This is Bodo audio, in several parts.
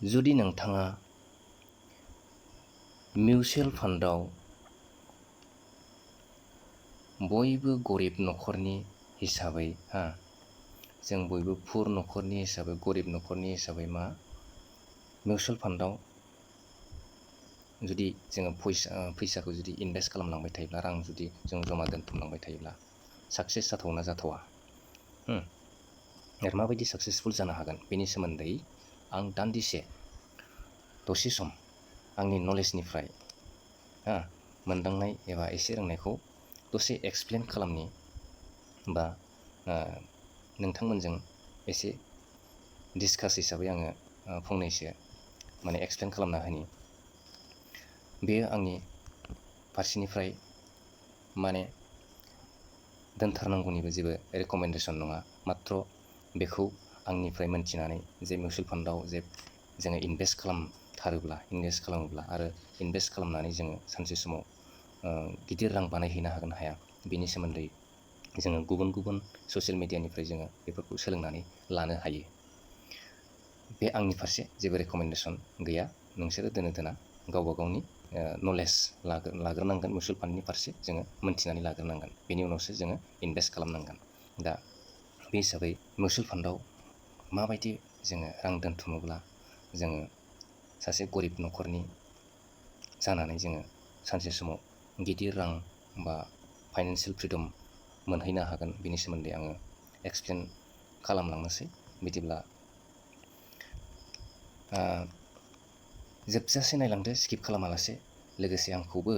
जुदि नोंथाङा मिउचुवेल फान्डआव बयबो गरिब न'खरनि हिसाबै जों बयबो पुर न'खरनि हिसाबै गरिब न'खरनि हिसाबै मिउचुवेल फान्डआव जुदि जोङो फैसाखौ जुदि इनभेस्ट खालामलांबाय थायोब्ला रां जुदि जों जमा दोनथुमलांबाय थायोब्ला साक्सेस जाथावना जाथावा आरो माबायदि साक्सेसफुल जानो हागोन बेनि सोमोन्दै आं दान्दिसे दसे सम आंनि नलेजनिफ्राय मोनदांनाय एबा एसे रोंनायखौ दसे एक्सप्लेन खालामनि बा नोंथांमोनजों एसे डिसकास हिसाबै आङो फंनैसो एक्सप्लेन खालामना होनि। बेयो आंनि फारसेनिफ्राय दोनथारनांगौनिबो जेबो रेकमेन्डेसन नङा, माथ्र बेखौ आंनिफ्राय मोनथिनानै जे मिउचुवेल फान्डआव जे जोङो इनभेस्ट खालामोब्ला आरो इनभेस्ट खालामनानै जोङो सानसे समाव गिदिर रां बानायहैनो हागोन हाया बेनि सोमोन्दै जोङो गुबुन गुबुन ससियेल मिडियानिफ्राय जोङो बेफोरखौ सोलोंनानै लानो हायो। बे आंनि फारसे जेबो रेकमेन्डेसन गैया। नोंसोरो दोना गावबा गावनि नलेज लाग्रोनांगोन। मिउचुवेल फान्डनि फारसे जोङो मोनथिनानै लाग्रोनांगोन, बेनि उनावसो जोङो इनभेस्ट खालामनांगोन। दा बे हिसाबै मिउचुवेल फान्डआव माबायदि जोङो रां दोनथुमोब्ला जोङो सासे गरिब न'खरनि जानानै जोङो सानसे समाव गिदिर रां बा फाइनान्सियेल फ्रिदम मोनहैनो हागोन बेनि सोमोन्दै आङो एक्सप्लेन खालामलांनोसै। बिदिब्ला जोबजासे नायलांदो, स्किप खालामालासे। लोगोसे आंखौबो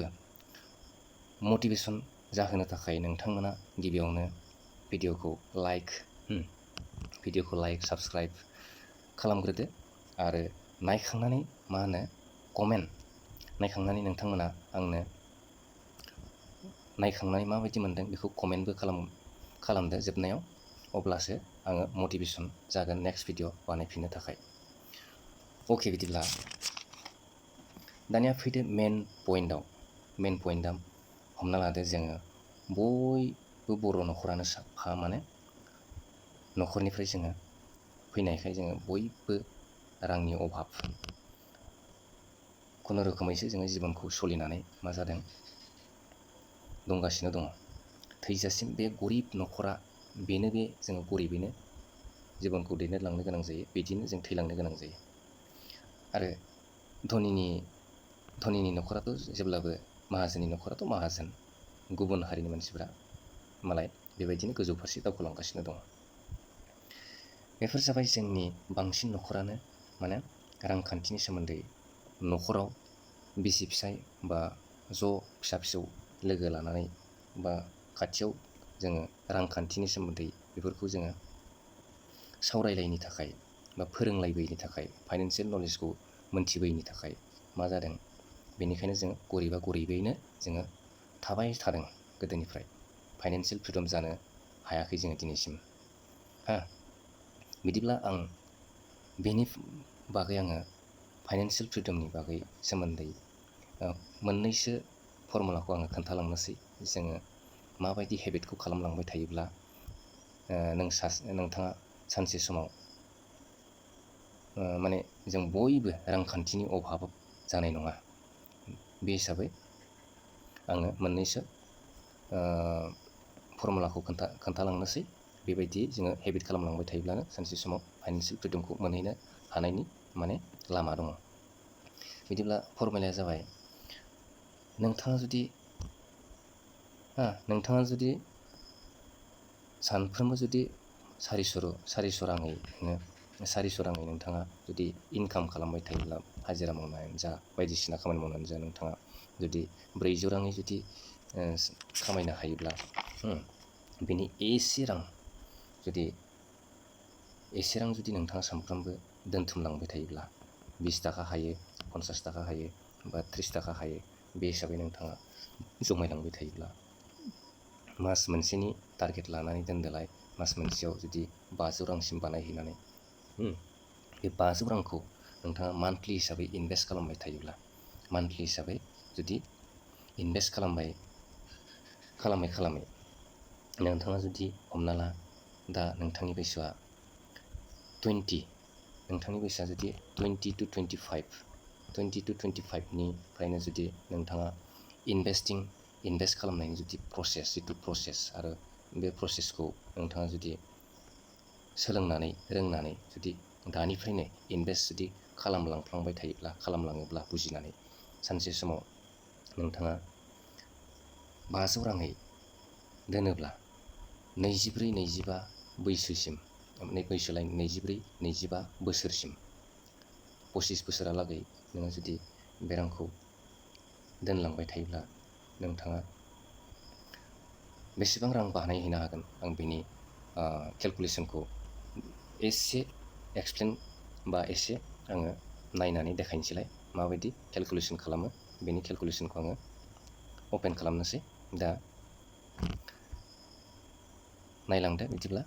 मटिभेसन जाहोनो थाखाय नोंथांमोना गिबियावनो भिडिअखौ लाइक साबस्क्राइब खालामग्रोदो आरो नायखांनानै कमेन्ट नायखांनानै नोंथांमोना आंनो नायखांनानै माबायदि मोनदों बेखौ कमेन्टबो खालामदो जोबनायाव, अब्लासो आङो मटिभेसन जागोन नेक्स्ट भिडिअ बानायफिननो थाखाय। अके, बिदिब्ला दानिया फैदो मेन पइन्टआव। मेन पइन्टआ हमना लादो जोङो बयबो बर' न'खरानो न'खरनिफ्राय जोङो फैनायखाय जोङो बयबो रांनि अभाब, खुनुरुखुमैसो जोङो जिबनखौ सोलिनानै दंगासिनो दङ। थैजासिम बे गरिब न'खरा जोङो गरिबैनो जिबनखौ दैदेनलांनो गोनां जायो, बिदिनो जों थैलांनो गोनां जायो। आरो धनिनि न'खराथ' जेब्लाबो माहाजोननि न'खराथ' माहाजोन, गुबुन हारिनि मानसिफ्रा बेबायदिनो गोजौ फारसे दावखोलांगासिनो दङ। बेफोर जाबाय जोंनि बांसिन न'खरानो रांखान्थिनि सोमोन्दै न'खराव बिसि फिसाय बा ज' फिसा फिसौ लोगो लानानै बा खाथियाव जोङो रांखान्थिनि सोमोन्दै बेफोरखौ जोङो सावरायलायनो थाखाय बा फोरोंलायबोयैनि थाखाय, फाइनान्सियेल नलेजखौ मोनथिबोयैनि थाखाय मा जादों, बेनिखायनो जोङो गरिबा गरिबैनो जोङो थाबाय थादों गोदोनिफ्राय। फाइनान्सियेल फ्रिदम जानो हायाखै जोङो दिनैसिम। बिदिब्ला आं बेनि बागै आङो फाइनान्सियेल फ्रिदमनि बागै सोमोन्दै मोननैसो फर्मुलाखौ आङो खोन्थालांनोसै। जोङो माबायदि हेबिटखौ खालामलांबाय थायोब्ला नोंथाङा सानसे समाव जों बयबो रांखान्थिनि अभाब जानाय नङा। बे हिसाबै आङो मोननैसो फर्मुलाखौ खोन्थालांनोसै। बेबायदि जोङो हेबिट खालामलांबाय थायोब्लानो सानसे समाव फाइनान्सियेल फ्रिदमखौ मोनहैनो हानायनि लामा दङ। बिदिब्ला फर्मुलाया जाबाय, नोंथाङा जुदि सानफ्रोमबो जुदि सारिस' राङै नोंथाङा जुदि इनकाम खालामबाय थायोब्ला, हाजिरा मावनायानो जा बायदिसिना खामानि मावनानै जा, नोंथाङा जुदि 400 राङै जुदि खामायनो हायोब्ला, बेनि एसे रां जुदि नोंथाङा सानफ्रोमबो दोनथुमलांबाय थायोब्ला, 20 थाखा हायो, 50 थाखा हायो बा 30 थाखा हायो, बे हिसाबै नोंथाङा जमायलांबाय थायोब्ला, मास मोनसेनि टारगेट लानानै दोनदोलाय, मास मोनसेयाव जुदि 500 रांसिम बानायहैनानै बे 500 रांखौ नोंथाङा मान्थलि हिसाबै इनभेस्ट खालामबाय थायोब्ला, मान्थलि हिसाबै जुदि इनभेस्ट खालामै नोंथाङा जुदि हमना ला दा नोंथांनि बैसोआ 20, नोंथांनि बैसोआ जुदि 20 to 25निफ्रायनो जुदि नोंथाङा इनभेस्ट खालामनायनि जुदि प्रसेस आरो बे प्रसेसखौ नोंथाङा जुदि सोलोंनानै रोंनानै जुदि दानिफ्रायनो इनभेस्ट जुदि खालामलाङोब्ला बुजिनानै सानसे समाव नोंथाङा 500 राङै दोनोब्ला 24-25 बैसोसिम 24-25 बोसोरसिम 25 बोसोरहालागै नोङो जुदि बे रांखौ दोनलांबाय थायोब्ला नोंथाङा बेसेबां रां बानायहैनो हागोन। आं बेनि केलकुलेसनखौ एसे एक्सप्लेन बा एसे आङो नायनानै देखायनोसैलाय माबायदि केलकुलेसन खालामो। बेनि केलकुलेसनखौ आङो अपेन खालामनोसै। दा नायलांदो बिदिब्ला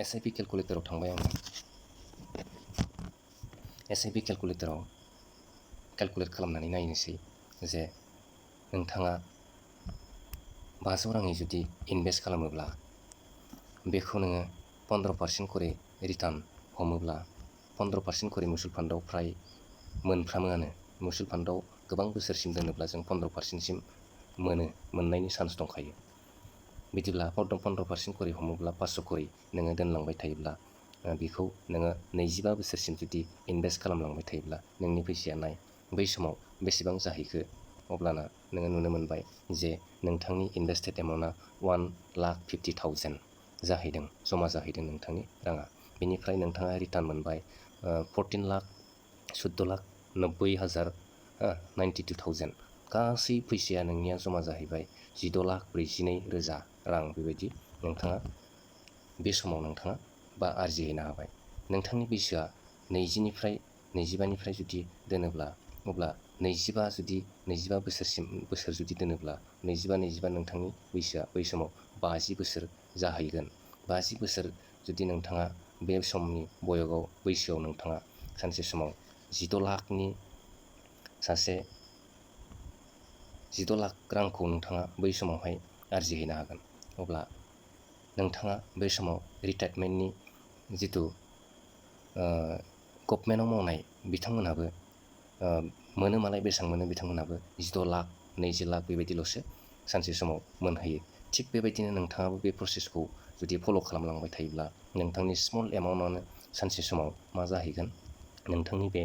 SIP केलकुलेटराव थांबाय आङो। SIP केलकुलेटराव केलकुलेट खालामनानै नायनोसै जे नोंथाङा 500 राङै जुदि इनभेस्ट खालामोब्ला बेखौ नोङो 15% खरै रिटार्न हमोब्ला 15% खरै मिउचुवेल फान्डआव फ्राय मोनफ्रामोआनो। मिउचुवेल फान्डआव गोबां बोसोरसिम दोनोब्ला जों 15%सिम मोननायनि चान्स दंखायो। बिदिब्ला 15% खरै हमोब्ला 500 खरै नोङो दोनलांबाय थायोब्ला बेखौ नोङो 25 बोसोरसिम जुदि इनभेस्ट खालामलांबाय थायोब्ला नोंनि फैसाया बै समाव बेसेबां जाहैखो। अब्लाना नोङो नुनो मोनबाय जे नोंथांनि इनभेस्टेड एमाउन्टआ 1,50,000 जाहैदों, जमा जाहैदों नोंथांनि राङा। बेनिफ्राय नोंथाङा रिटार्न मोनबाय 14,14,90,000 92,000। गासै फैसाया नोंनिया जमा जाहैबाय 16,42,000 रां। बेबायदि नोंथाङा बे समाव नोंथाङा आरजिहैनो हाबाय। नोंथांनि बैसोआ 20-25 जुदि दोनोब्ला अब्ला 25 बोसोर जुदि दोनोब्ला 25 नोंथांनि बैसोआ बै समाव 50 बोसोर जाहैगोन। 50 बोसोर जुदि नोंथाङा बे समनि बैसोआव नोंथाङा सानसे समाव 16 लाख रांखौ नोंथाङा बै समावहाय आरजिहैनो हागोन। अब्ला नोंथाङा बै समाव रिटायारमेन्टनि जिथु गभमेन्टआव मावनाय बिथांमोनहाबो मोनो मालाय बेसेबां मोनो बिथांमोनहाबो 16 लाख 20 लाख बेबायदिल'सो सानसे समाव मोनहैयो। थिग बेबायदिनो नोंथाङाबो बे प्रसेसखौ जुदि फल' खालामलांबाय थायोब्ला नोंथांनि स्मल एमाउन्टआनो सानसे समाव मा जाहैगोन, नोंथांनि बे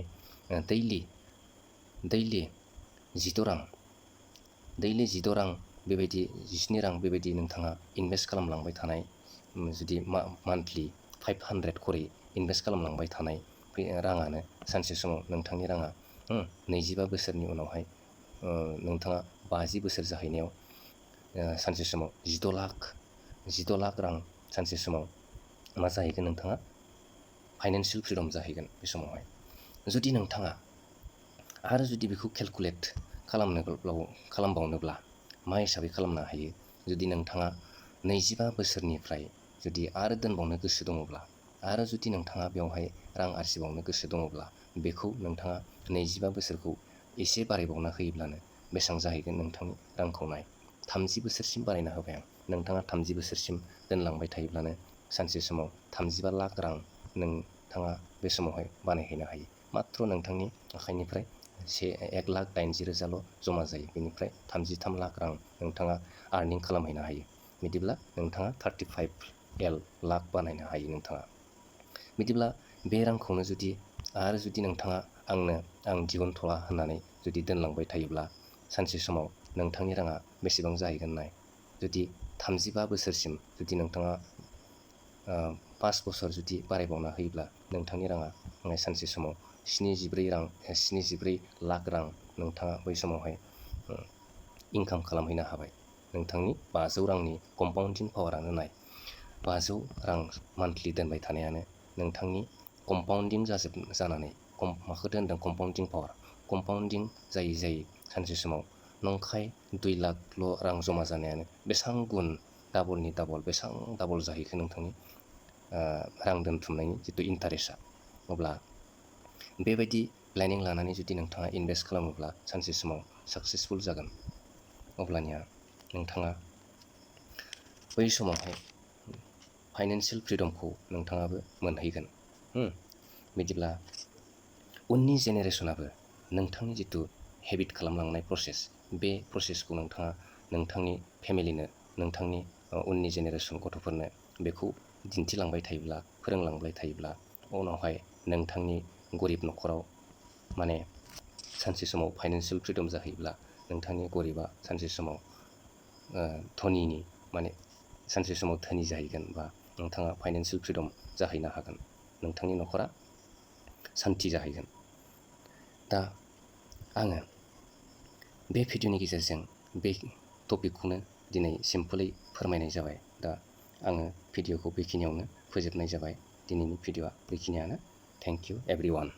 दैलि 16 रां बेबायदि 17 रां बेबायदि नोंथाङा इनभेस्ट खालामलांबाय थानाय, जुदि मान्थलि 500 खरै इनभेस्ट खालामलांबाय थानाय बे राङानो सानसे समाव नोंथांनि राङा 25 बोसोरनि उनावहाय नोंथाङा 50 बोसोर जाहैनायाव सानसे समाव 16 लाख रां सानसे समाव मा जाहैगोन, नोंथाङा फाइनान्सियेल फ्रिदम जाहैगोन बे समावहाय। जुदि नोंथाङा आरो जुदि बेखौ केलकुलेट खालामबावनोब्ला मा हिसाबै खालामनो हायो, जुदि नोंथाङा 25 बोसोरनिफ्राय जुदि आरो दोनबावनो गोसो दङब्ला आरो जुदि नोंथाङा बेवहाय रां आरजिबावनो गोसो दङब्ला बेखौ नोंथाङा 25 बोसोरखौ एसे बारायबावना होयोब्लानो बेसेबां जाहैगोन नोंथांनि रांखौ नाय। 30 बोसोरसिम बारायना होबाय आं। नोंथाङा 30 बोसोरसिम दोनलांबाय थायोब्लानो सानसे समाव 35 लाख रां नोंथाङा बे समावहाय बानायहैनो हायो। माथ्र नोंथांनि आखाइनिफ्राय 1,80,000ल' जमा जायो। बेनिफ्राय 33 लाख रां नोंथाङा आर्निं खालामहैनो हायो। बिदिब्ला नोंथाङा 35 लाख बानायनो हायो नोंथाङा। बिदिब्ला बे रांखौनो जुदि नोंथाङा आं दिहुनथ'ला होननानै जुदि दोनलांबाय थायोब्ला सानसे समाव नोंथांनि राङा बेसेबां जाहैगोन नाय। जुदि 35 बोसोरसिम जुदि नोंथाङा 5 बोसोर जुदि बारायबावना होयोब्ला नोंथांनि राङा सानसे समाव 74 लाख रां नोंथाङा बै समावहाय इनकाम खालामहैनो हाबाय। नोंथांनि 500 रांनि कम्पाउन्डिं पावारानो नाय। 500 रां मान्थलि दोनबाय थानायानो नोंथांनि कम्पाउन्डिं जानानै माखौ दोनदों, कम्पाउन्डिं पावार। कम्पाउन्डिं जायै सानसे समाव नंखाय 2 लाखल' रां जमा जानायानो बेसेबां गुन डाबलनि डाबल बेसेबां डाबल जाहैखो नोंथांनि रां दोनथुमनायनि जिथु इन्टारेस्टआ। अब्ला बेबायदि प्लेनिं लानानै जुदि नोंथाङा इनभेस्ट खालामोब्ला सानसे समाव साक्सेसफुल जागोन। अब्लानिया नोंथाङा बै समावहाय फाइनान्सियेल फ्रिदमखौ नोंथाङाबो मोनहैगोन। बिदिब्ला उननि जेनेरेसनाबो नोंथांनि जिथु हेबिट खालामलांनाय प्रसेस, बे प्रसेसखौ नोंथाङा नोंथांनि फेमिलिनो, नोंथांनि उननि जेनेरेसन गथ'फोरनो बेखौ दिन्थिलांबाय थायोब्ला, फोरोंलांबाय थायोब्ला, उनावहाय नोंथांनि गरिब न'खराव माने सानसे समाव फाइनान्सियेल फ्रिदम जाहैब्ला, नोंथांनि गरिबा सानसे समाव धनिनि माने सानसे समाव धोनि जाहैगोन, बा नोंथाङा फाइनान्सियेल फ्रिदम जाहैनो हागोन, नोंथांनि न'खरा सान्थि जाहैगोन। दा आङो बे भिडिअ'नि गेजेरजों बे टपिकखौनो दिनै सिम्पोलै फोरमायनाय जाबाय। दा आङो भिडिअ'खौ बेखिनियावनो फोजोबनाय जाबाय। दिनैनि भिडिअ'आ बेखिनियानो। Thank you everyone.